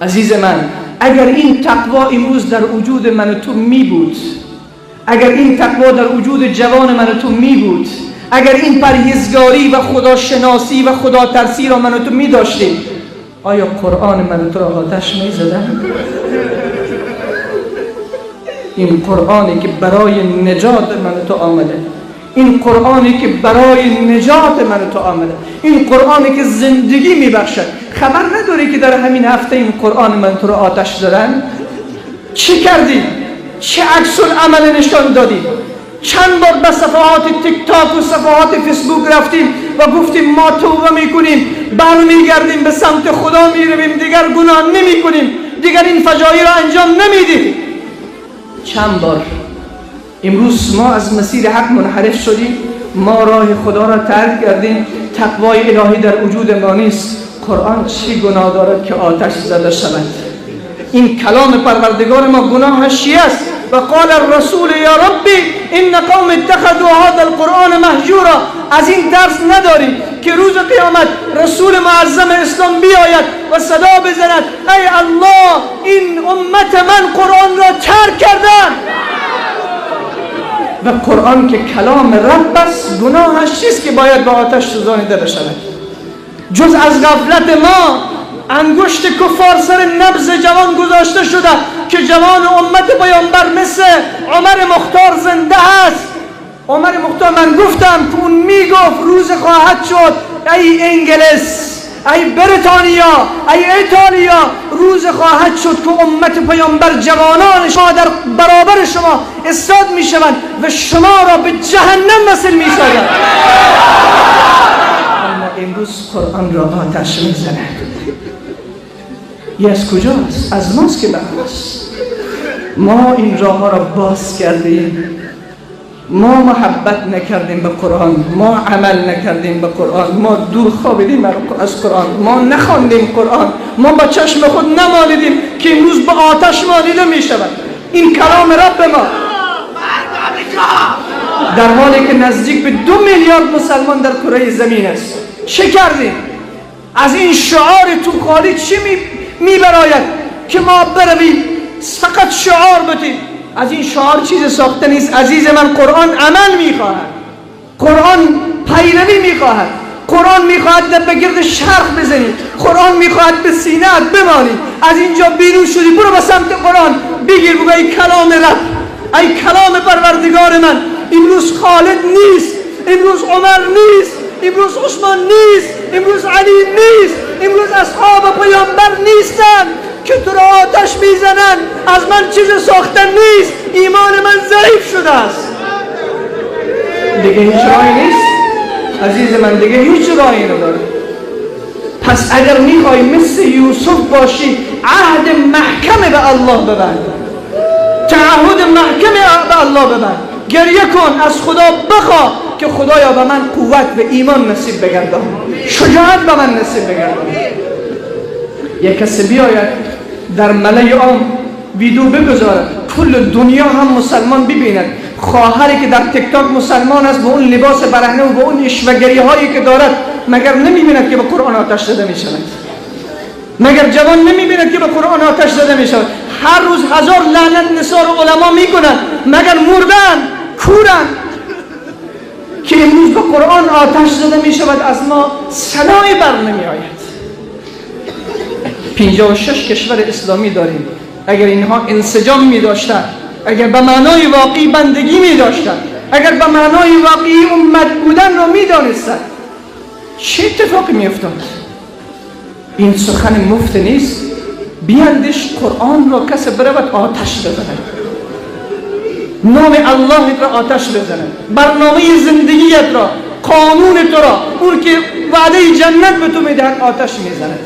عزیز من، اگر این تقوا امروز در وجود من و تو می بود، اگر این تقوا در وجود جوان من و تو می بود، اگر این پرهیزگاری و خداشناسی و خدا ترسی را من و تو می داشتیم، آیا قرآن من و تو را آتش می زدن؟ این قرآنی که برای نجات من و تو آمده، این قرآنی که برای نجات من و تو آمده، این قرآنی که زندگی میبخشد، خبر نداری که در همین هفته این قرآن من تو را آتش زدن؟ چه کردی؟ چه عکس العمل نشان دادی؟ چند بار به صفحات تیک تاک و صفحات فیسبوک رفتیم و گفتیم ما توبه میکنیم، برمیگردیم، به سمت خدا میرویم، دیگر گناه نمیکنیم، دیگر این فجایع را انجام نمیدیم. چند بار امروز ما از مسیر حق منحرف شدیم، ما راه خدا را ترک کردیم، تقوای الهی در وجود ما نیست. قرآن چه گناه دارد که آتش زده شود؟ این کلام پروردگار ما گناهش چی است؟ و قال الرسول یا ربی ان قوم اتخذوا هذا القرآن مهجورا. از این درس نداریم که روز قیامت رسول معظم اسلام بیاید و صدا بزند ای الله، این امت من قرآن را ترک کردن. و قرآن که کلام رب است، گناهش چیست که باید با آتش سوزانیده بشود؟ جز از غفلت ما انگشت کفار سر نبض جوان گذاشته شده که جوان امت پیامبر مثل عمر مختار زنده است. عمر مختار، من گفتم که اون میگفت روز خواهد شد ای انگلیس، ای بریتانیا، ای ایتالیا، روز خواهد شد که امت پیامبر جوانان شما در برابر شما استاد میشوند و شما را به جهنم وصل میسازند. اما امروز قرآن را آتش میزند. یه از کجاست؟ از ماست که به ماست. ما این راه ها را باز کردیم، ما محبت نکردیم به قرآن، ما عمل نکردیم به قرآن، ما دور خوابیدیم از قرآن، ما نخواندیم قرآن، ما با چشم خود نمالیدیم که امروز به آتش مالیده می شود این کلام رب ما، در حالی که نزدیک به 2 میلیارد مسلمان در کره زمین است. چه کردیم؟ از این شعار تو خالی چی میبراید که ما برویم فقط شعار بدیم؟ از این شعار چیز ساخته نیست عزیز من. قرآن عمل میخواهد، قرآن پیروی میخواهد، قرآن میخواهد به گرد شرخ بزنی، قرآن میخواهد به سینه‌ات بمانی. از اینجا بیرون شدی، برو به سمت قرآن بگیر، بگو ای کلام رب، ای کلام پروردگار من، امروز خالد نیست، امروز عمر نیست، امروز عثمان نیست، امروز علی نیست، امروز اصحاب پیامبر نیستن که تو را آتش میزنن، از من چیز ساخته نیست، ایمان من ضعیف شده است. دیگه هیچ راهی نیست عزیز من، دیگه هیچ راهی نداره. پس اگر میخوای مثل یوسف باشی، عهد محکم به الله ببند، تعهد محکم به الله ببند، گریه کن، از خدا بخوا که خدایا به من قوت و ایمان نصیب بگردان، شجاعت به من نصیب بگردان. یک کسی بیاید در ملأ عام ویدیو بگذارد، کل دنیا هم مسلمان ببیند، خواهری که در تیک تاک مسلمان است با اون لباس برهنه و با اون اشوه‌گری هایی که دارد، مگر نمیبیند که به قرآن آتش زده میشود؟ مگر جوان نمیبیند که به قرآن آتش زده میشود؟ هر روز 1000 لعنت نثار علما میکنند، مگر مردن کورن که امروز به قرآن آتش زده میشود؟ از ما صدایی بر نمی آید. 56 کشور اسلامی داریم. اگر اینها انسجام می داشتن، اگر به معنای واقعی بندگی می داشتن، اگر به معنای واقعی امت بودن را می دانستن، چه اتفاقی می افتاد؟ این سخن مفت نیست. بیندش قرآن را کس برود آتش بزند، نام الله را آتش بزند، برنامه زندگیت را، قانون تو را، اون که وعده جنت به تو میدهد آتش میزند.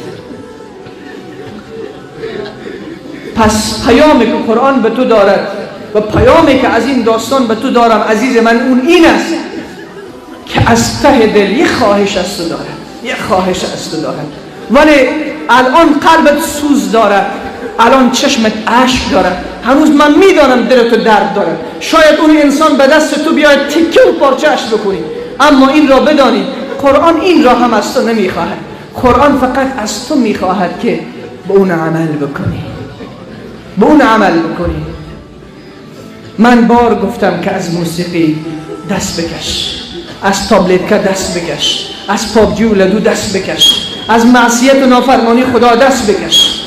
پس پیامی که قرآن به تو دارد و پیامی که از این داستان به تو دارم عزیز من، اون این است که از ته دل یه خواهش از تو دارد، یه خواهش از تو دارد، ولی الان قلبت سوز دارد، الان چشمت اشک دارد، هنوز من میدانم دل تو درد دارد، شاید اون انسان به دست تو بیاید تکه و پارچه اش بکنی، اما این را بدانی قرآن این را هم از تو نمیخواهد. قرآن فقط از تو میخواهد که به اون عمل بکنی، به اون عمل بکنی. من بار گفتم که از موسیقی دست بکش، از تابلت که دست بکش، از پابجی و لدو دست بکش، از معصیت و نافرمانی خدا دست بکش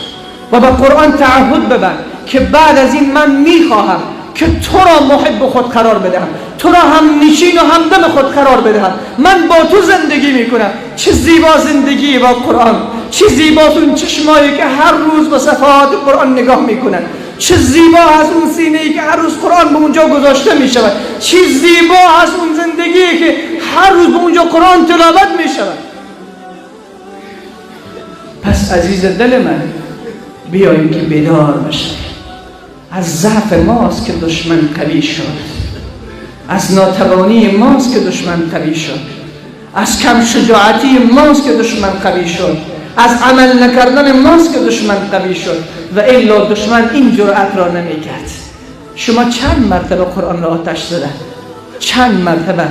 و به قرآن تعهد ببند که بعد از این من میخواهم که تو را محب خود قرار بدهم، تو را هم نشین و همدم خود قرار بدهم. من با تو زندگی میکنم. چه زیبا زندگی با قرآن، چه زیبا اون چشمایی که هر روز به صفحات قرآن نگاه میکنن، چه زیبا از اون سینه‌ای که هر روز قرآن به اونجا گذاشته میشود، چه زیبا از اون زندگی که هر روز به اونجا قرآن تلاوت میشود. پس عزیز دل من، بیاییم که بیدار بشیم. از ضعف ماست که دشمن قوی شد، از ناتوانی ماست که دشمن قوی شد، از کم شجاعتی ماست که دشمن قوی شد، از عمل نکردن ماست که دشمن قوی شد. و الا دشمن این جرأت را نمیکرد. شما چند مرتبه قرآن را آتش زدن؟ چند مرتبه؟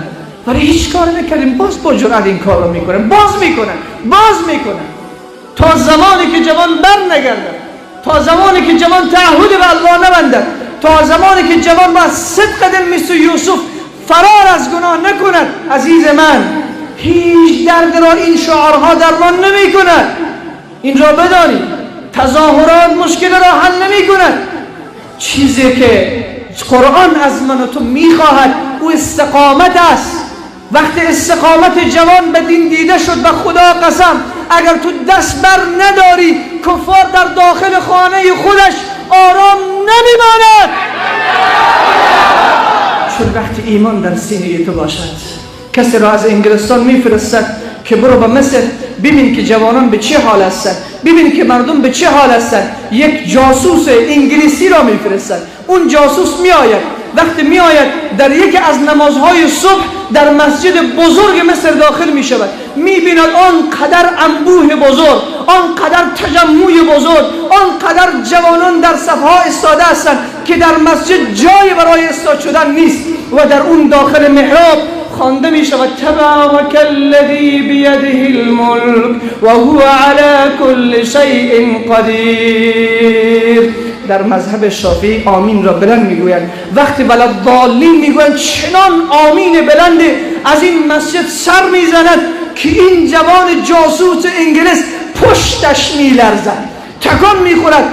ولی هیچ کار نکردیم، باز با جرأت این کار را میکنن، باز میکنن، باز میکنن، تا زمانی که جوان بر نگردن، تا زمانی که جوان تعهد به الله نبندد، تا زمانی که جوان با صدق دل مثل یوسف فرار از گناه نکند. عزیز من، هیچ درد را این شعارها درمان نمی کند. این را بدانید، تظاهرات مشکل را حل نمی کند. چیزی که قرآن از من و تو میخواهد او استقامت است. وقتی استقامت جوان به دین دیده شد، به خدا قسم اگر تو دست بر نداری، کفار در داخل خانه خودش آرام نمیماند. چون وقتی ایمان در سینه تو باشد، کسی را از انگلستان میفرستد که برو به مصر ببین که جوانان به چه حال هستند، ببین که مردم به چه حال هستند. یک جاسوس انگلیسی را میفرستد، اون جاسوس میآید. وقتی میآید در یکی از نمازهای صبح در مسجد بزرگ مصر داخل می شود، می بیند آنقدر انبوه بزرگ، آنقدر تجمع بزرگ، آنقدر جوانان در صفها ایستاده هستند که در مسجد جای برای ایستاد شدن نیست. و در اون داخل محراب خوانده می شود تبارک الذی بیده الملک و هو علی کل شیء قدیر. در مذهب شافعی آمین را بلند میگویند. وقتی وللضالین میگویند، چنان آمین بلند از این مسجد سر میزند که این جوان جاسوس انگلیس پشتش میلرزد، تکان میخورد،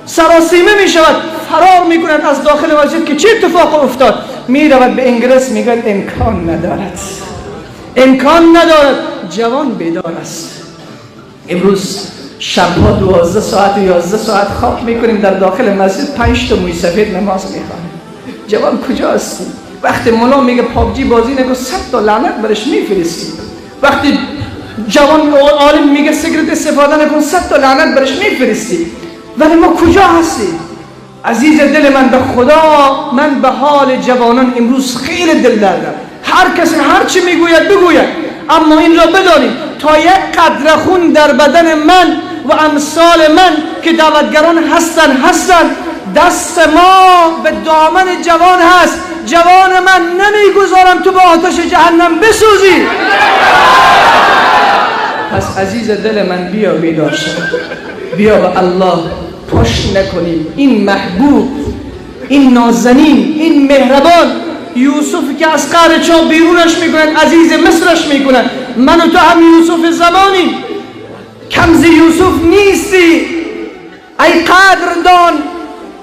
سراسیمه میشود، فرار میکند از داخل مسجد که چه اتفاق افتاد. میرود به انگلیس، میگوید امکان ندارد، امکان ندارد. جوان بیدار است. امروز شبها 12 ساعت و 11 ساعت خواب میکنیم، در داخل مسجد 5 تا موی سفید نماز میخوانیم. جوان کجا هستی؟ وقتی ملا میگه پابجی بازی نکن، 100 تا لعنت برش میفرستی. وقتی جوان عالم میگه سیگرت استفاده نکن، 100 تا لعنت برش میفرستی. ولی ما کجا هستیم؟ عزیز دل من، به خدا من به حال جوانان امروز خیلی دل دردم. هر کسی هر چی میگوید بگوید، اما این را بدانید تا یک قطره خون در بدن من و امثال من که دعوتگران هستند، دست ما به دامن جوان هست. جوان من، نمیگذارم تو به آتش جهنم بسوزی. پس عزیز دل من، بیا بیدار شو، بیا به الله پشت نکنیم. این محبوب، این نازنین، این مهربان یوسف که از قعر چاه بیرونش میکنند، عزیز مصرش میکنند. من و تو هم یوسف زمانی، کمز یوسف نیستی ای قدردان،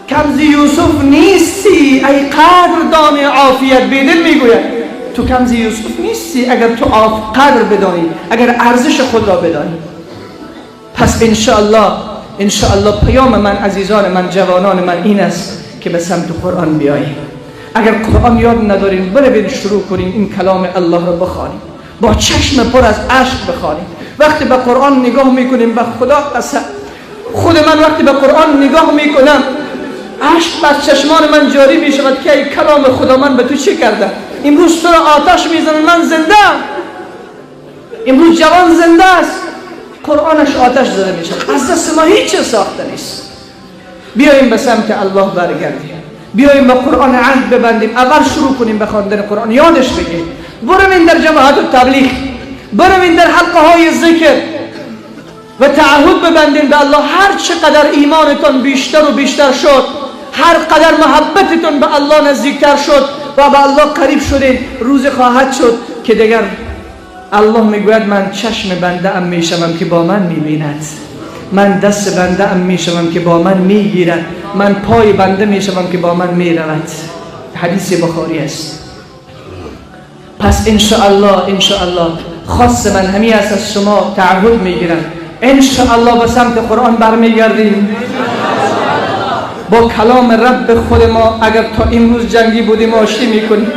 کمز یوسف نیستی ای قدردان عافیت. بیدل میگوید تو کمز یوسف نیستی اگر تو قدر بدانی، اگر ارزش خود را بدانی. پس انشاءالله پیام من، عزیزان من، جوانان من این است که به سمت قرآن بیاییم. اگر قرآن یاد نداریم، برویم شروع کنیم این کلام الله را بخوانیم، با چشم پر از اشک بخوانیم. وقتی به قرآن نگاه میکنیم، به خدا قسم، خود من وقتی به قرآن نگاه میکنم اشک بر چشمان من جاری میشود که ای کلام خدا، من به تو چه کردم؟ امروز تو را آتش میزنن، من زنده ام. امروز جوان زنده است، قرآنش آتش زده میشود. از دست ما هیچ ساخته نیست. بیاییم به سمت الله برگردیم، بیاییم به قرآن عهد ببندیم. اول شروع کنیم به خواندن قرآن، یادش بگیریم. برویم در جماعت و تبلیغ، برویم در حلقه های ذکر. و تعهد ببندین به الله. هر چقدر ایمانتان بیشتر و بیشتر شد، هر قدر محبتتون به الله نزدیکتر شد و به الله قریب شدین، روز خواهد شد که دیگر الله میگوید من چشم بنده ام میشوم که با من میبیند، من دست بنده ام میشوم که با من میگیرد، من پای بنده میشوم که با من میرود. حدیث بخاری است. پس انشاءالله خاص من همی است، از شما تعهد میگیرم انشاءالله به سمت قرآن برمیگردیم با کلام رب خود ما. اگر تا امروز جنگی بودیم آشتی میکنیم،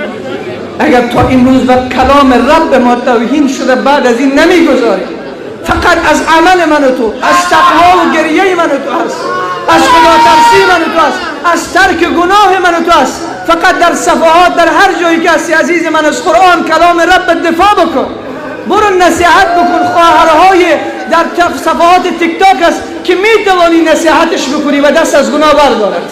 اگر تا امروز به کلام رب ما توهین شده بعد از این نمیگذاریم. فقط از عمل من و تو، از تقوا و گریه من و تو هست، از خدا ترسی من و تو هست، از ترک گناه من و تو هست. فقط در صفحات، در هر جایی که هستی عزیز من، از قرآن کلام رب دفاع بکن، برو نصیحت بکن. خواهرهای در صفحات تیک تاک است که میتوانی نصیحتش بکنی و دست از گناه بردارد.